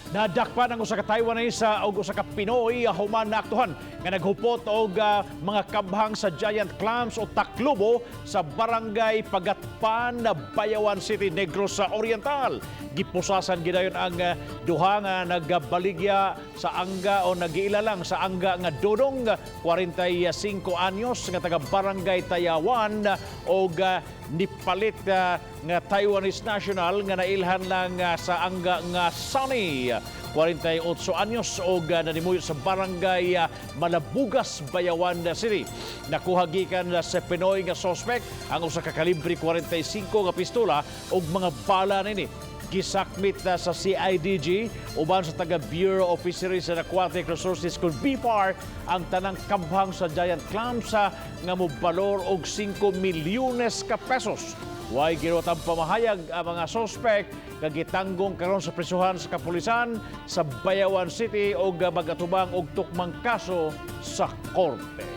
Nadakpan ang usa ka Taiwanese ug usa ka Pinoy human naaktuhan nga naghupot og mga kabhang sa giant clams o taklubo sa Barangay Pagatpan, Bayawan City, Negros sa Oriental. Gipusasan gidayon ang duha nga nagabaligya sa angga o nagiila lang sa angga nga Dodong, 45 anyos, nga taga Barangay Tayawan og nipalit nga Taiwanese national nga nailhan lang sa angga nga Sunny, 48 anyos og nanimuyo sa Barangay Malabugas, Bayawan City. Nakuha gikan sa Pinoy nga suspect ang usa ka kalibre 45 nga pistola ug mga bala nini. Gisakmit na sa CIDG uban sa taga Bureau of Fisheries and Aquatic Resources kung BFAR ang tanang kabhang sa giant clams nga mobalor og 5 milyones ka pesos. Way ginuwatang pamahayag ang mga suspect nga gitanggong karon sa prisuhan sa kapulisan sa Bayawan City og magatubang og tukmang kaso sa korte.